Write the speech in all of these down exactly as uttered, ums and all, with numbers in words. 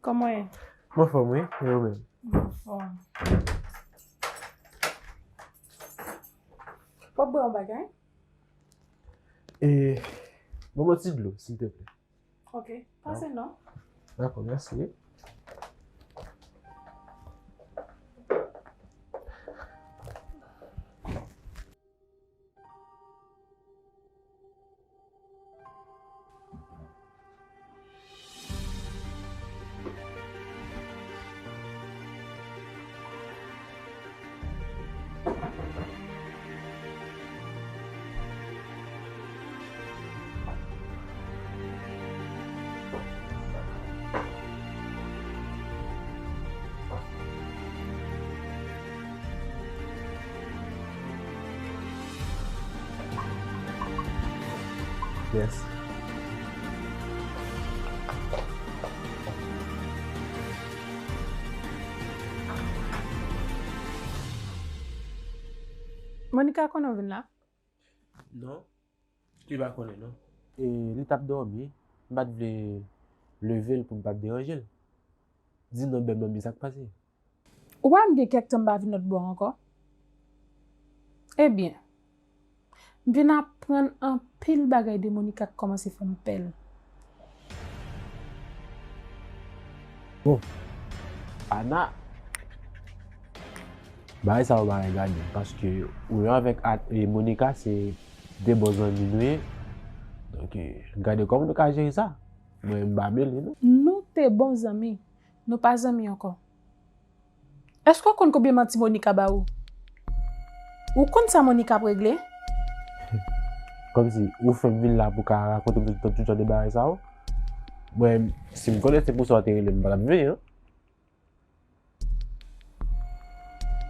Kòman w ye? Mwen anfòm, wi. E ou menm? Mwen anfòm. W ap bwè yon bagay? E, ban mwen ti dlo, silteplè. Ok, pase non. Dakò, mèsi. Yes. Monica konnen w vin la? Non. Li pa konnen, non. E li t ap dòmi, m pa t vle leve l pou m pa t deranje l. Di non, bèl manmi, sa k pase? Ou pa wè m gen kèk tan m pa vin lòt bò ankò? Ebyen, m vin aprann anpil bagay de Monica k kòmanse fè m pè l. Bon, Ana, bagay sa yo bagay gade, paske ou menm avèk A-, e, Monica se de bon zanmi nou ye. Donk, e, gade kòman nou ka jere sa. Mwen, m pa mele, non. Nou te bon zanmi. Nou pa zanmi ankò. Èske w konn konbyen manti Monica ba ou? Ou konn sa Monica ap regle? Kòmsi ou fè m vin la pou ka rakonte m tout, tout jan de bagay sa yo? Mwen, si m konnen se pou sa w te rele m, m pa t ap vini, non.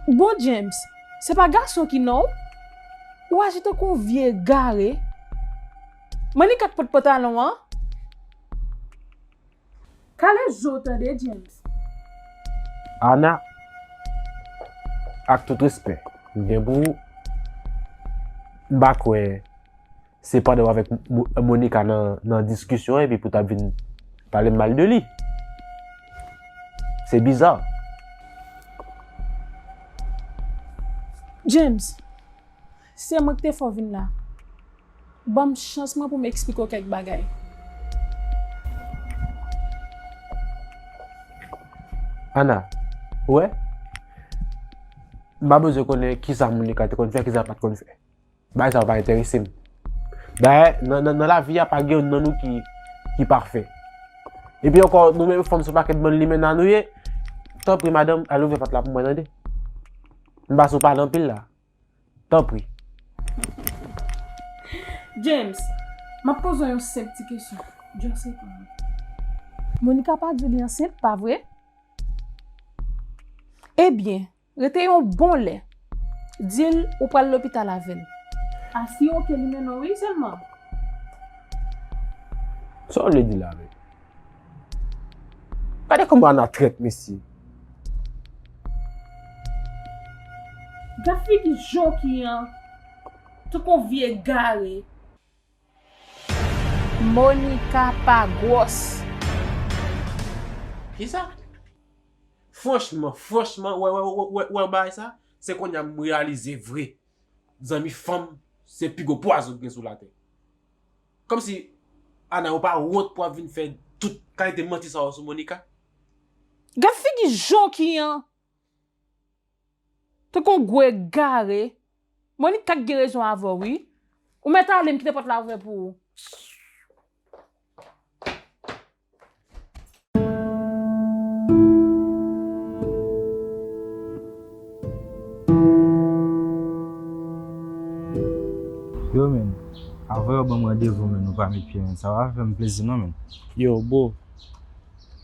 Bon, James, se pa gason ki non w? Ou aji tankou yon vye egare. Monica k pot pantalon an. Kale je w tande, James. Ana, ak tout respè m gen pou ou, m pa kwè se pandan w avèk Mo-, Monica nan, nan diskisyon epi pou w t ap vin pale m mal de li. Se biza. James, se mwen ki te fè w vin la. Ban m chans mwen pou m eksplike w kèk bagay. Ana, ou wè? M pa bezwen konnen kisa Monica te konn fè, kisa l pa t konn fè. Bagay sa yo pa enterese m. Dayè, nan, nan, nan lavi a, pa gen youn nan nou ki, ki pafè. Epi ankò, nou menm fanm se yon pakèt bann limena nou ye. Tanpri, madanm, al ouvè pòt la pou mwen, tande. M pa sou pale anpil la. Tanpri. James, m ap poze w yon senp ti kesyon. Just reponn mwen. Monica pa di w li ansent, pa vre? Ebyen, rete yon bon lè. Di l ou pral lopital avè l. Asire w ke li mennen w wi sèlman. Sa w vle di la menm? Gade kòman Ana trèt, mesye. Gad figi Jonki an. Tankou vye egare. Monica pa gwòs. Kisa? Franchman, franchman, wè, wè, wè, wè, wè bagay sa, se kounye a m reyalize vre. Zanmi fanm, se pi gwo pwazon ki gen sou latè. Kòmsi, Ana, ou pa wont pou ap vin fè tout kalite manti sa yo sou Monica? Gad figi Jonki an! Tankou yon gwo egare. Monica k gen rezon avè w, wi. Ou mèt ale, m kite pòt la ouvè pou ou. Yo, men, avan yo ban m randevou, men, nou pa met pye, men, sa pa fè m plezi, non, men. Yo, bro,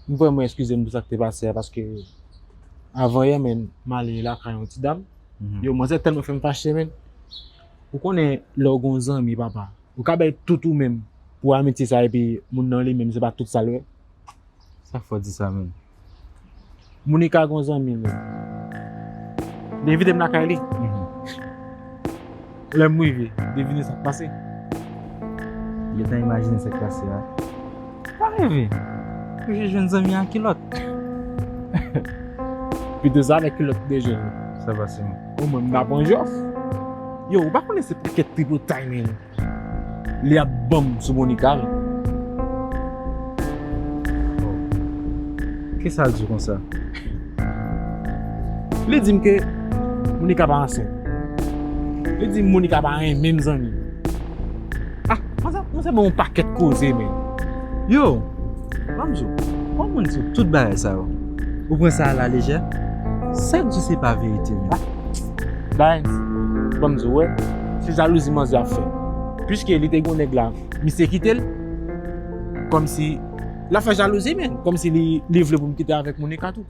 m vrèman eskize m pou sa k te pase a, paske avan yè, men, m ale lakay yon ti dam. Mhm. Yo, manzè tèlman fè m fache, men. Ou konnen, lè w gen yon zanmi, papa, ou ka bay tout ou menm pou amitye sa, epi moun nan li menm, se pa tout sa l wè. Sa k fè w di sa, menm? Monica gen yon zanmi l, menm. Li envite m lakay li. Mhm. Lè m rive, devine sa k pase. Gentan imajine sa k pase a. Pa reve. Yo jwenn zanmi ak kilòt. Pito sa avèk kilòt de jèn. Sa pase, man. O mwen, m ta pran jòf. Yo, ou pa konnen se pakèt tripotay, men. Li ap ban m sou Monica, wi. Kisa l di w konsa? Li di m ke Monica pa ansent. Li di m Monica pa renmen m, zanmi. Ah, mwen sa, mwen sa ban yon pakèt koze, men. Yo, ban m di w, kòman moun di w tout bagay sa yo? Ou pran sa alalejè? Sa k di w se pa verite, men. Dayens, ban m di w, wè, se jalouzi manzè ap fè. Piske li te gen yon nèg la, misye kite l, kòmsi l ap fè jalouzi, men, kòmsi li, li vle pou m kite avèk Monica tou.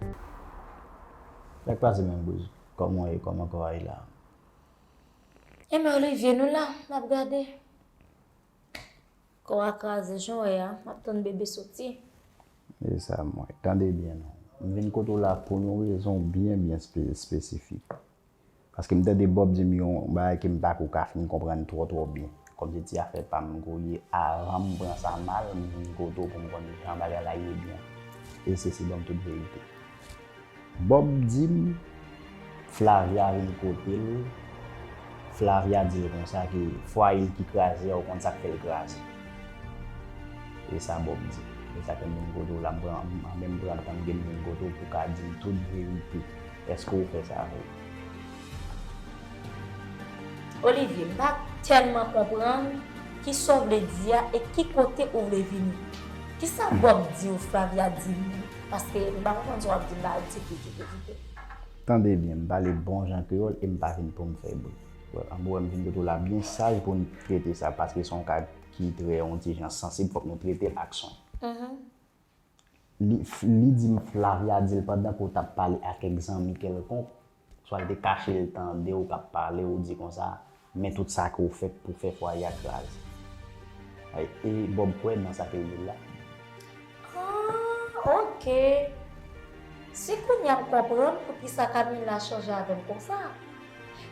Sa k pase menm, Bouzi? Kòman w ye? Kòman kò a ye la? Enben, Olivier, nou la, n ap gade. Kò a kraze, jan w wè a, m ap tann bebe soti. E sa m wè. Tande byen non. M vin kote w la pou yon rezon byen, byen espe-, espesifik. Paske m tande Bob di m yon bagay ke m pa ko ka fin konprann twò, twò byen. Kòmsi ti afè pa m ko ye, avan m pran sa mal, m vin kote w pou m konn jan bagay la ye byen. E se, se ban m tout verite. Bob di m, Flavia vin kote l, Flavia di l konsa ke fwaye l ki kraze a, ou konn sa k fè l kraze. E sa Bob di. E sa ke m vin kote w la, m pran, m, anben m pran tan m gen m vin kote w pou w ka di m tout verite. Èske w fè sa vre? Olivier, m pa tèlman konprann kisa w vle di a e ki kote ou vle vini. Kisa Bob di w, Flavia di m? Paske m pa konprann sa w ap di m la, di, di, di, di, di. Tande byen, m pale bon jan kreyòl e m pa vin pou m fè bri. Wè, an bon, m vin kote w la byen saj pou n trete sa, paske se yon ka ki trè, yon ti jan sansib, fòk nou trete l ak swen. Li, li di m Flavia di l pandan ke w t ap pale ak kèk zanmi kèlkonk, swa l te kache l tande w k ap pale, ou di konsa, men tout sa ke w fè pou fè fwaye a kraze. E, e Bob kwè nan sa ke l di l la. Ah, ok. Se kounye a m konprann poukisa Camila chanje avè m konsa.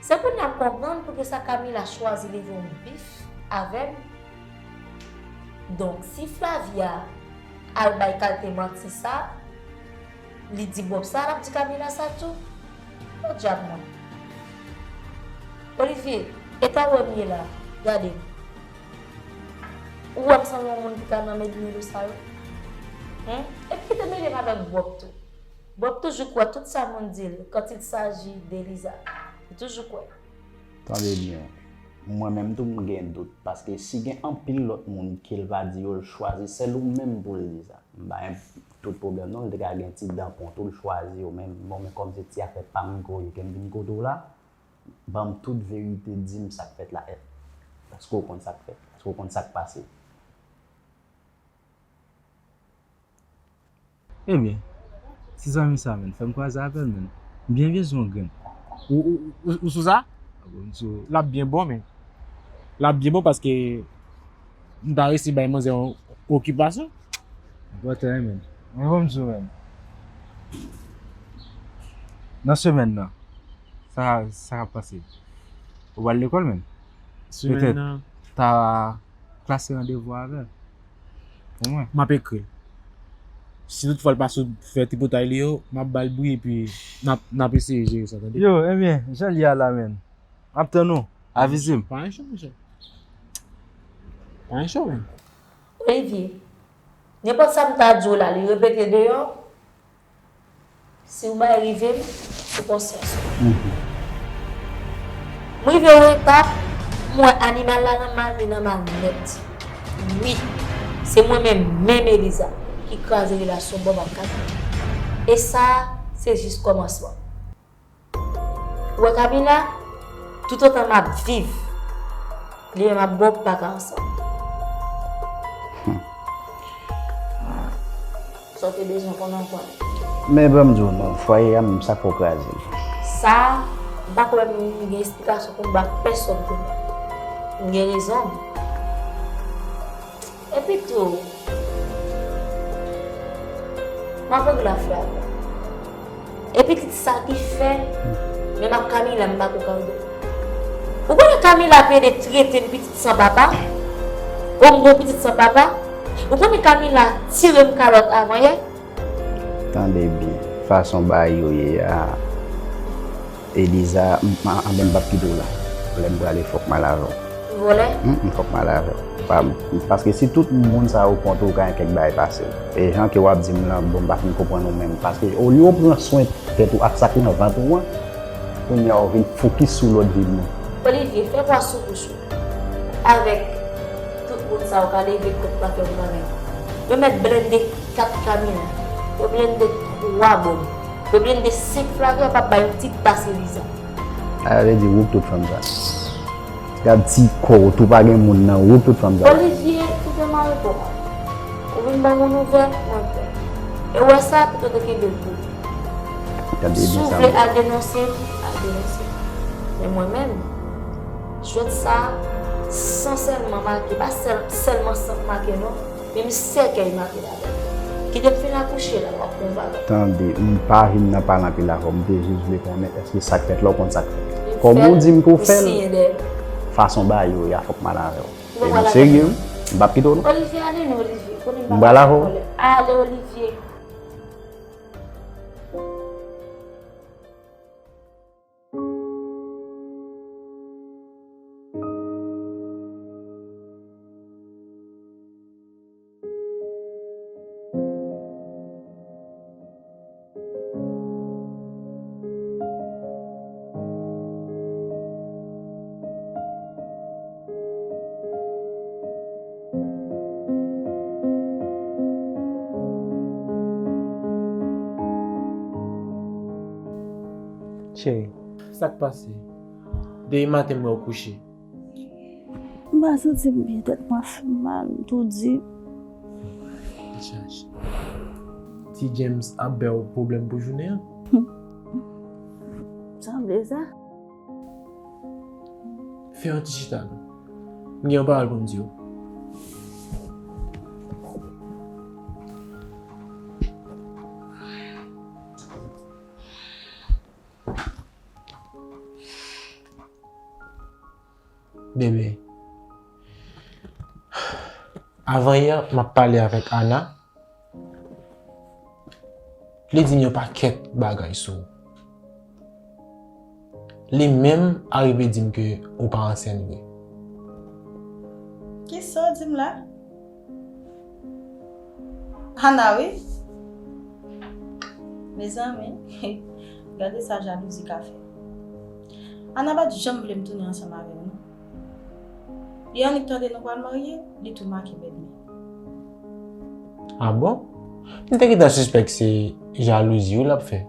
Se kounye a m konprann poukisa Camila chwazi leve yon bif avè m. Donk, si Flavia al bay kalte manti sa, li di Bob sa, l ap di Camila sa tou. Podyab mwen. Olivier, eta w wè m ye la, gade m. Ou wè m sanble yon moun ki ka nan meli melo sa yo? Hen? Epi kite mele m avèk Bob tou. Bob toujou kwè tout sa moun di l quand il s'agit de Liza. Li toujou kwè. Tande byen. Mwen menm tou m gen dout, paske si gen anpil lòt moun ke l pa di yo, l chwazi sèl ou menm pou l di sa. M pa gen tout pwoblèm non, l te ka gen ti dan kont ou, l chwazi yo, men bon, men kòm se ti afè pa m ke w ye ke m vin kote w la, ban m tout verite, di m sa k fèt la. Èske w konn sa k fèt? Èske w konn sa k pase? Ebyen, ti zanmi sa, menn, fè m kwaze avè l, menn. M byen bezwen yon grenn. Ou, ou, ou, ou sou sa? Bon, m sou. L ap byen bon, men. L ap byen bon paske m ta resi bay manzè yon okipasyon. Enpòtan, wi, menn. Men bon, m sou, menn. Nan semèn nan, sa, sa k ap pase? Ou pral lekòl, menn? Semèn nan. Petèt, ta klase randevou avè l. Pou mwen. M ap ekri l. Si toutfwa l pa sot fè tripotay li yo, m ap ba l bri epi n ap, n ap eseye jere sa, tande? Yo, ebyen, jan l ye a la, menn. M ap tann ou. Avize m. Pa gen cho, monchè. Pa gen cho, menn. Olivier, nenpòt sa m ta di w la, li repete deyò. Si w bay rive m, se konsyans ou. M rive yon etap, m wè animal la nan mal, li nan mal nèt. Wi, se mwen menm, menm Eliza, ki kraze relasyon Bob ak Kaka. E sa, se jis kòmansman. Ou wè Camila, toutotan m ap viv, li menm ak Bob pa ka ansanm. Sa w te bezwen konnen, w konnen. Men ban m di w non, fwaye a menm sa k fè w kraze l. Sa, m pa kwè m gen esplikasyon pou m ba pèsonn kounye a. M gen rezon m. Epi tou, m ap regle afè a. E pitit sa ki fè, menm ak Camila, m pa ko ka ede. Ou konnen Camila ap ede trete m pitit san papa? Kòm gon pitit san papa? Ou konnen Camila tire m kalòt avan yè? Tande byen, fason bagay yo ye a, Eliza, m, m, anben m p ap kite w la. Lè m prale, fòk m al avè w. Vòlè? Mm, mm, fòk m al avè w. Pa, paske si tout moun sa yo kont ou, ka gen kèk bagay pase w. E jan ke w ap di m lan, bon, m pa fin konprann ou menm. Paske olye w pran swen tèt ou ak sa k nan vant ou an, kounye a w vin fokis sou lòt vi moun. Olivier, fè bwa sou bouch ou. Avèk tout moun sa yo ka leve kont pa fè m bagay. Yo mèt blende kat Camila. Yo blende twa bòb. Yo blende senk Flavia, p ap bay yon ti pas Eliza. Sa vle di wouk tout fanm sa. Gad ti kò w tou, pa gen moun nan, wouk tout fanm sa. Olivier, kite m al bon. Ou vin ban m yon nouvèl, mwen pè. E w wè sa, pito te kenbe l pou ou. Si w vle al denonse m, al denonse m. Men mwen menm, jwèt sa a, san sèlman make, pa sèl, sèlman san make non, men m sèkèy make ladan l. Kite m fin akouche la, w ap konn valè. Tande, m pa vin nan pale anpil avè w, m te jis vle konnen èske sa k fèt la, w konn sa k fèt. Kòm ou di m ke w fè l, fason bagay yo ye a, fòk m al avè w. E nou serye wi, m p ap kite w non. Olivier, ale non, Olivier. M pral avè w. Ale, Olivier. Cheri, sa k pase? Depi maten m wè w kouche. M pa santi m byen, tèt mwen ap fè m mal, m toudi. Ti James ap ba w pwoblèm pou jounen an? Sanble sa. Fè yon ti chita non. M gen yon pawòl pou m di w. Bebe, avan yè, m ap pale avèk Ana. Li di m yon pakèt bagay sou ou. Li menm arive di m ke ou pa ansent vre. Kisa w di m la? Ana wi. Mezanmi, gade sa jalouzi ka fè. Ana pa t janm vle m tounen ansanm avè w non. Li annik tande nou pral marye, li tou make bèt mwen. Ah bon? M te gentan sispèk se jalouzi wi l ap fè.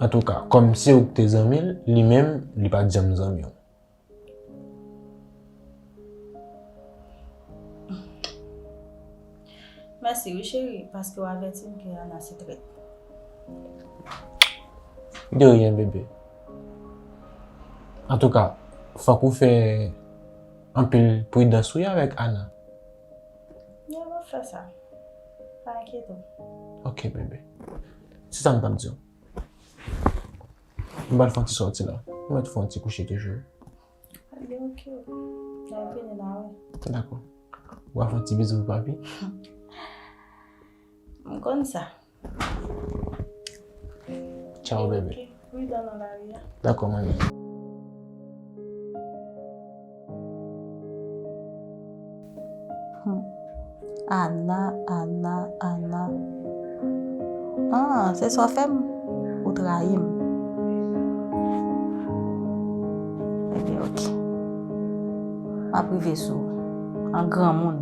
Antouka, kòm se ou k te zanmi l, li menm, li pa t janm zanmi w. Mèsi wi cheri, paske w avèti m ke Ana se trèt. De rien, bebe. Antouka, fòk ou fè anpil pridans wi avèk Ana. Ya, m ap fè sa. Pa enkyete w. Ok, bebe. Se sa m t ap di w. M pral fè yon ti sòti la. M mèt fè yon ti kouche toujou. Li ok. N ap vini la wi. Dakò. Ou a fè yon ti bizou pou papi? M konn sa. Tchao bebe. Pridan nan lari a. Dakò manmi. Ana, Ana, Ana. Ah, se sa w fè m? Ou trayi m. Ebyen, oke. M ap rive sou ou. An granmoun.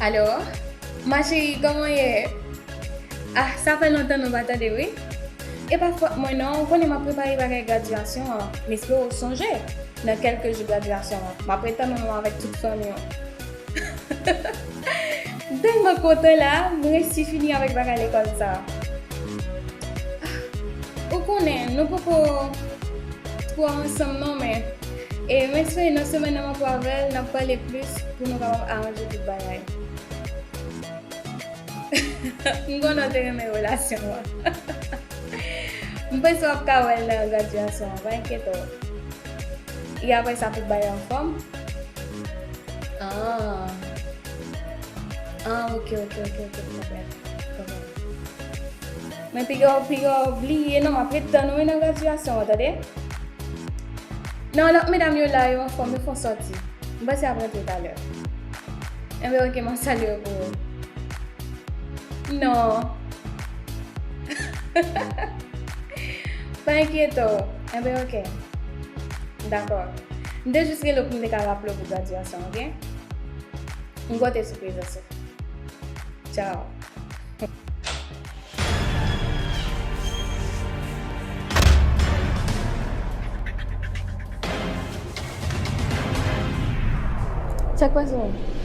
Alo, ma chérie, kòman w ye? Ah, sa fè lontan nou pa tande, wi. E pa fòt mwen non, ou konnen m ap prepare bagay gradyasyon an. M espere w sonje, nan kèlke jou gradyasyon an. M ap ret tann ou avèk tout fanmi w. M tèlman kontan la, m resi fini avèk bagay lekòl sa. Ou konnen, nou poko twò ansanm non, men e m espere nan semèn nan m ap wè avè l, n ap pale plis pou nou kapab aranje tout bagay. M konnen w te renmen relasyon an. M panse w ap ka wè l nan gradyasyon an, pa enkyete w. E apre sa, tout bagay anfòm? Ah. Ah, ok, ok, ok, ok, m konprann. M konprann. Men piga w, piga w bliye non, m ap ret tann ou wi nan gradyasyon an, tande? Non, lòt medam yo la, yo anfòm, yo fè yon sòti. M panse y ap rantre talè. Enben, ok, m ap salye yo pou ou. Non. Pa enkyete w. Enben, ok. Dakò. M te jis rele w pou m te ka raple w pou gradyasyon, ok? M konte sou prezans ou. Tchao. Sa k pase w?